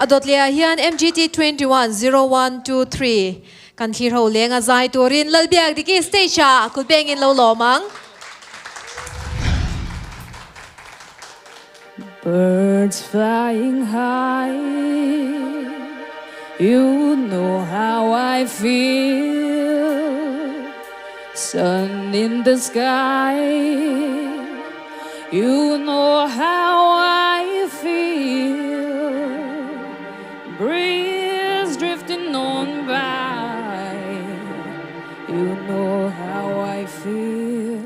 A dawt leh ah hian MGT 21 0123 kan thlir ho leng a zai turin Lalbiak Diki stage ah kut bengin lo lawm ang. Birds flying high, you know how I feel Sun in the sky, you know how I feel Breeze drifting on by, you know how I feel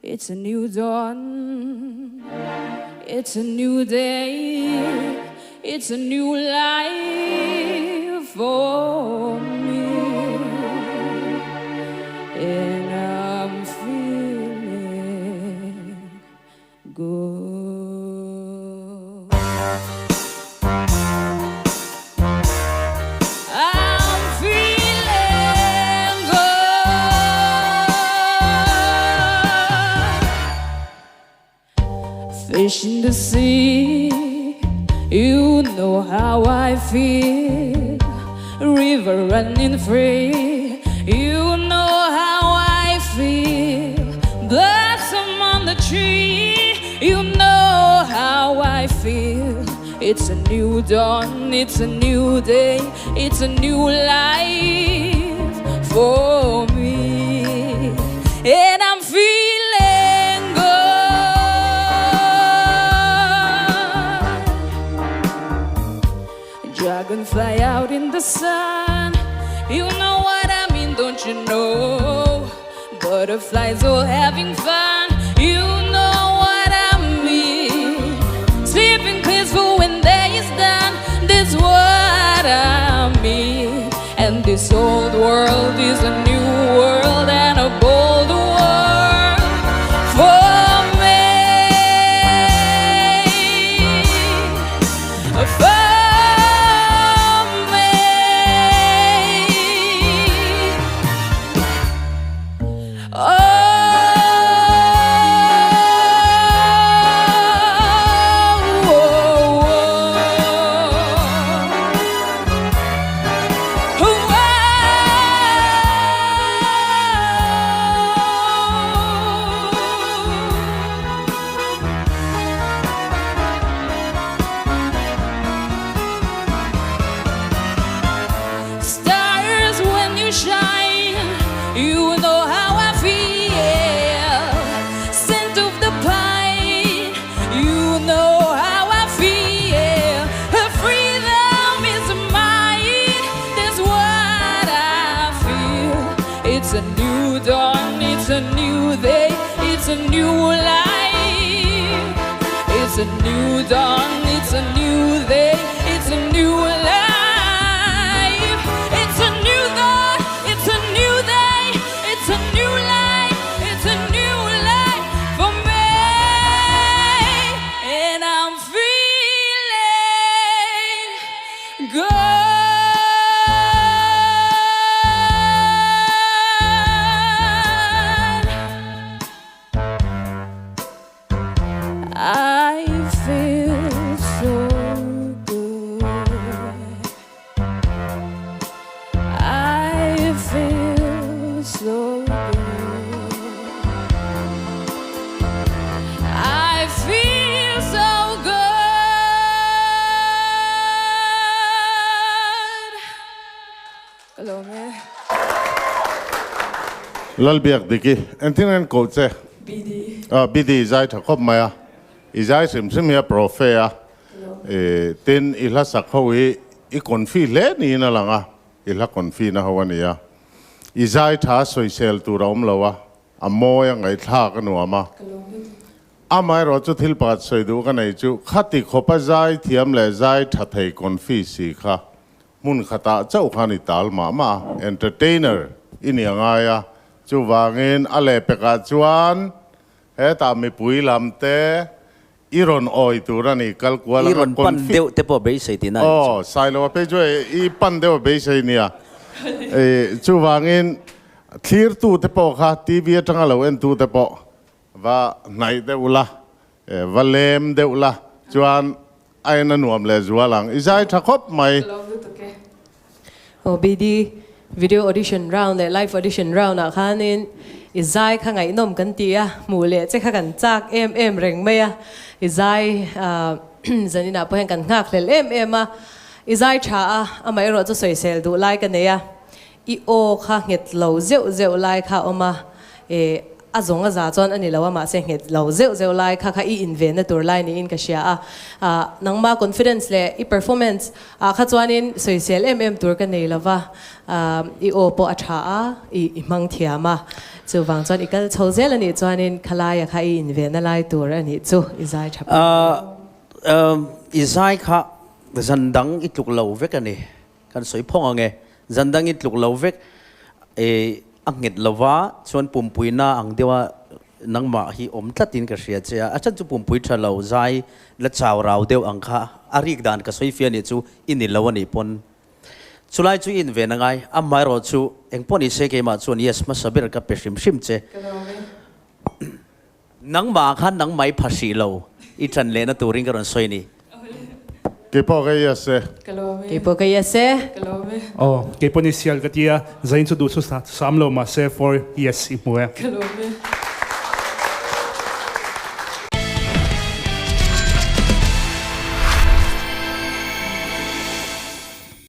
It's a new dawn, it's a new day, it's a new life for me And I'm feeling good. I'm feeling good. Fish in the sea, you know how I feel. River running free, you know how I feel. Blossom on the tree, you know how I feel. It's a new dawn, it's a new day, it's a new life for me. And I'm feeling good. Dragonfly out in the sun, you know what I mean, don't you know? Butterflies all having fun, you know what I mean. Sleeping peaceful when day is done, that's what I mean. And this old world is a new world and a bold world for me. For me. Oh, oh, oh, oh. Stars when you shine, you know how I feel. Scent of the pine, you know how I feel. Her freedom is mine, that's what I feel. It's a new dawn, it's a new day, it's a new life. It's a new dawn, it's a new day, it's a new life. It's a new dawn, it's a new day, it's a new life, it's a new life for me. And I'm feeling good. I feel so good. I feel so good. I feel so good. Ka lawm e. Lalbiak Diki, engtin nge an koh che? BD. Ah, BD i zai tha khawp mai a, i zai hrim hrim hi a profe a, tin i hla sak ho hi i confi hle niin a lang a, i hla confi na ho a ni a, i zai tha sawisel tur a awm lo a, a mawi a ngaihthlak a nuam a. Amaherawh chu thil pakhat sawi duh ka nei chu khati khawpa zai thiam leh zai tha thei confi si kha Hmun khatah chauh khan i tal mah mah a, entertainer i ni a ngai a, chuvangin a lehpekah chuan hetah mipui lam te i rawn awi tur a ni, kal kual I anga rawn pan confi deuh te pawh beisei tihna a ni chu. Aw, Sailoa phei chu i pan deuh a beisei nia. Chuvangin thlirtu te pawh kha TV atanga lo entu te pawh va hnaih deuh la, va lem deuh la chuan. A en a nuam leh zual ang. I zai tha khawp mai. Ka lawm lutuk e. Aw BD, video audition round leh live audition round ah khanin i zai kha ngaihnawm kan ti a, hmuh leh che kha kan chak em em reng mai a, i zai zanin ah pawh hian kan nghak hlel em em a, i zai tha a, amaherawh chu sawisel duh lai ka nei a, I aw kha nghet lo zeuh zeuh lai kha a awm a, e, a zawng a za chuan a ni lo a, mahse nghet lo zeuh zeuh lai kha kha i invenna tur lai niin ka hria a. Ah, nangma confidence leh i performance ah kha chuanin sawisel em em tur ka nei lo va, ah, i aw pawh a tha a, i i hmang thiam a, chuvang chuan i kal chho zel a nih chuanin khalaia kha i invenna lai tur a nih chu i zai tha pawh. Ah, i zai kha zan dang i tluk lo vek a ni. Kan sawi phawng ang e. Zan dangin tluk lo vek e a nghet lova chuan pumpuina ang deuha nangmah hi awm tlatin ka hria che a, a chan chu pumpui tha lo zai la chau rau deuh ang kha a rik dan ka sawi fia nih chu i ni lo a nih pawn chulai chu i inven angai amaherawh chu engpawh ni se keimah chuan yes hmasa ber ka pe hrim hrim che. Nangmah khan nangmah i pha hrih lo i ṭan lehna turin ka rawn sawi ni. Keipawh ka yes e. Keipawh ka yes e. Aw, keipawh ni sial ka ti a, zain chu duh chu sam lo mahse for yes i hmu e.